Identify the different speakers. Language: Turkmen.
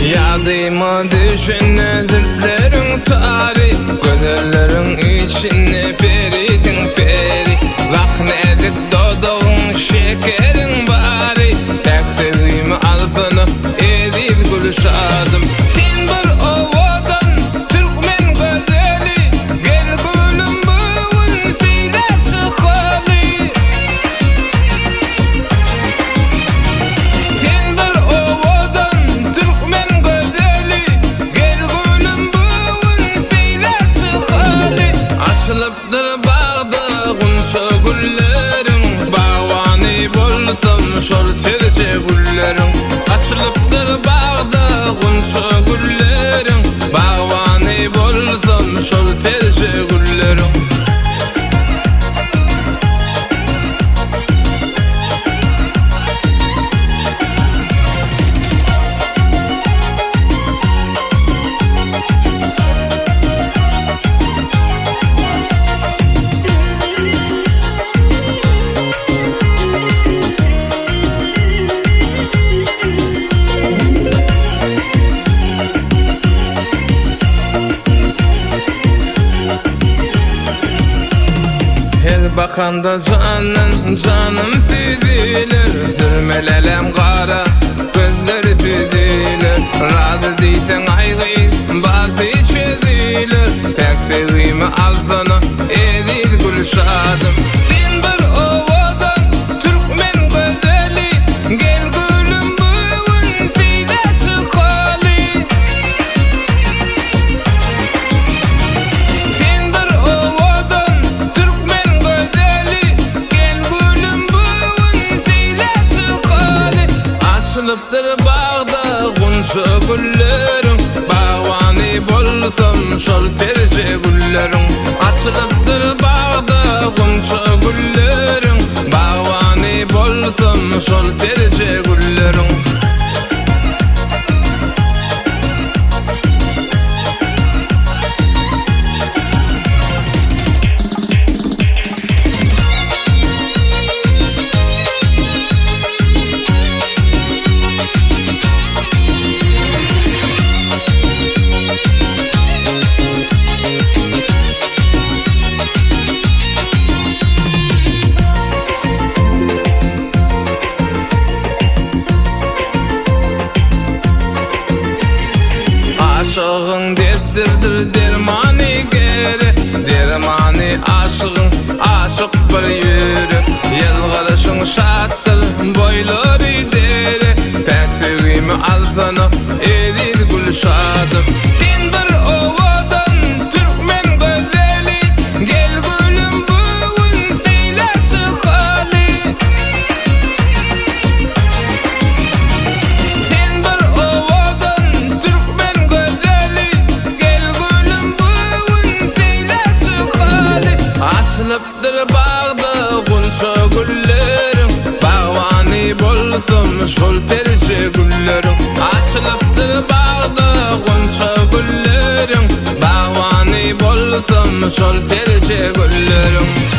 Speaker 1: Ýadyma düşende zülpleriň tary, Gözelleriň içinde perisiň peri. Wah näzik dodagyň şekeriň bary, Päk söýgimi alsana eziz Gülşadym. Sen bir owadan türkmen gözeli, Gel gülüm bu gün seýle çykaly. Sen bir owadan türkmen gözeli, Gel gülüm bu gün seýle çykaly. Açylypdyr bagda gunça gülleriň, Bagbany bolsam şol terje gülleriň. Açylypdyr bagda gunça gülleriň, Bagbany bolsam şol terje gülleriň. Her bakanda jandan janım süzüler, Sürmelelem gara gözleri süzüler. Razy diýseň aý gyz barsy çözüler, Päk söýgimi alsana eziz Gülşadym. Sen bir owadan türkmen gözeli, Gel gülüm bu gün seýle çykaly. Sen bir owadan türkmen gözeli, Gel gülüm bu gün seýle çykaly. Açylypdyr bagda gunça gülleriň, Bagbany bolsam şol terje gülleriň. Açylypdyr bagda gunça gülleriň, Bagbany bolsam şol terje gülleriň. Aşygyň dertdirdir dermany gerek, Dermany aşygyň aşyk bir ýürek. Ýylgyryşyň şatdyr boýlary dere, Päk söýgimi alsana eziz Gülşadym. Sen bir owadan türkmen gözeli, Gel gülüm bu gün seýle çykaly. Sen bir owadan türkmen gözeli, Gel gülüm bu gün seýle çykaly. Açylypdyr bagda gunça gülleriň, Bagbany bolsam şol terje gülleriň. Açylypdyr bagda gunça gülleriň, Bagbany bolsam şol terje gülleriň.